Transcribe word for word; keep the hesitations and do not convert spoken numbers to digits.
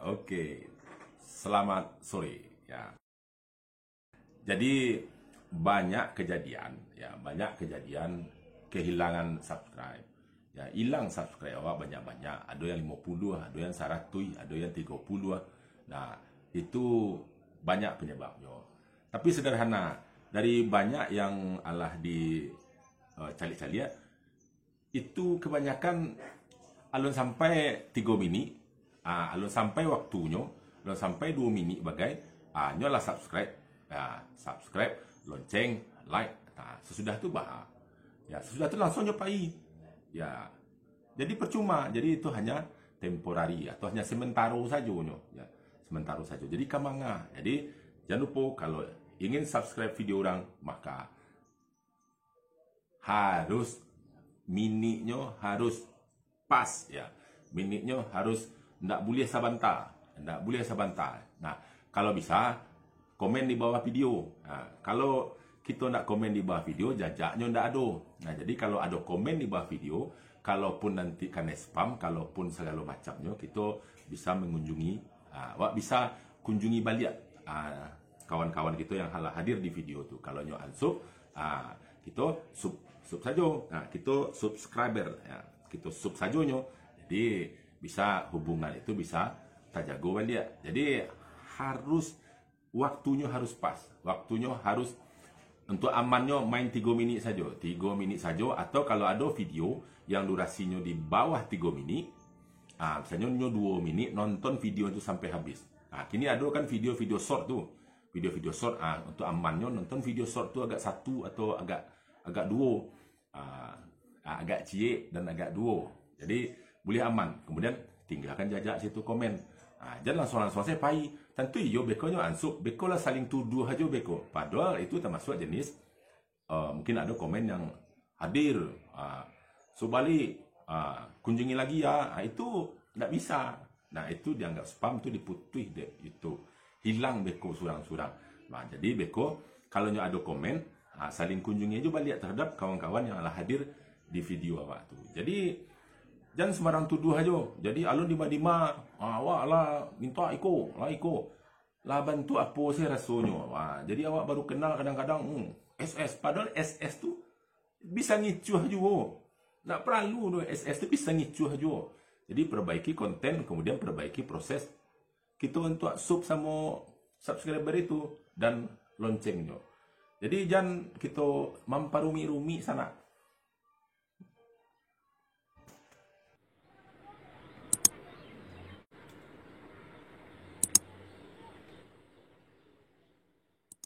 Oke, selamat sore. Ya. Jadi, banyak kejadian, ya, banyak kejadian kehilangan subscribe. Ya, hilang subscribe awak banyak-banyak. Ada yang lima puluh, ada yang seratus, ada yang tiga puluh. Nah, itu banyak penyebabnya. Tapi sederhana, dari banyak yang alah di, eh, caliak-caliak, itu kebanyakan alun sampai tiga minit, ah, alun sampai waktunyo, alun sampai dua minit bagai, ah, nyo lah subscribe, ah, subscribe, lonceng, like, ah, sesudah tu bah, ya, sesudah tu langsung nyo pai, ya, jadi percuma, jadi itu hanya temporary atau hanya sementaro sajo nyo, ya, sementaro sajo. Jadi ka manga, jadi jangan lupa kalau ingin subscribe video orang, maka harus minitnyo harus pas, ya. Minitnyo harus ndak buliah sabanta, ndak buliah sabanta. Nah, kalau bisa komen di bawah video. Nah, kalau kito ndak komen di bawah video, jajaknyo ndak ado. Nah, jadi kalau ado komen di bawah video, kalaupun nanti kanai spam, kalaupun sagalo macamnyo, kito bisa mengunjungi, ah, awak bisa kunjungi baliak, ah, kawan-kawan kito yang alah hadir di video tu. Kalau nyo unsub, ah, kito sub, sub sajo. Ah, kito subscriber, ya. Kito sub sajonyo. Jadi bisa hubungan itu bisa tajago baliak. Jadi harus waktunyo harus pas. Waktunyo harus, untuk amannyo main tiga minit sajo. Tiga minit sajo, atau kalau ado video yang durasinyo di bawah tiga minit, ah, misalnyo nyo dua minit, nonton video tu sampai habis. Ah, kini ado kan video-video short tu. Video-video short, ah, untuk amannyo nonton video short tu agak satu atau agak, agak duo. Ah, ah, agak ciek dan agak duo. Jadi, buliah aman. Kemudian, tinggalkan jajak situ komen. Ah, jan langsung-langsung sajo pai. Tantu iyo, beko nyo unsub, beko lah saling tuduah ajo beko. Padahal itu tamasuak jenis, eh, mungkin ado komen yang hadir. Ah, subalik, ah, kunjungi lagi ya. Ah, itu ndak bisa. Nah, itu dianggap spam tu diputuih dek itu. Hilang beko surang-surang. Nah, jadi beko, kalau nyo ado komen, ah, saling kunjungi ajo baliak terhadap kawan-kawan yang alah hadir di video awak tu. Jadi, jan sembarang tuduah ajo. Jadi, alun dima-dima, ah, awak lah minta iko, lah iko. Lah bantuak apo sih rasonyo? Wah, jadi awak baru kenal kadang-kadang, hmm, S S. Padahal S S tu bisa ngicuah juo. Ndak paralu doh, S S tu bisa ngicuah juo. Jadi, perbaiki konten, kemudian perbaiki proses kito untuak sub samo subscriber itu dan loncengnyo. Jadi, jan kito mamparumik-rumik sanak.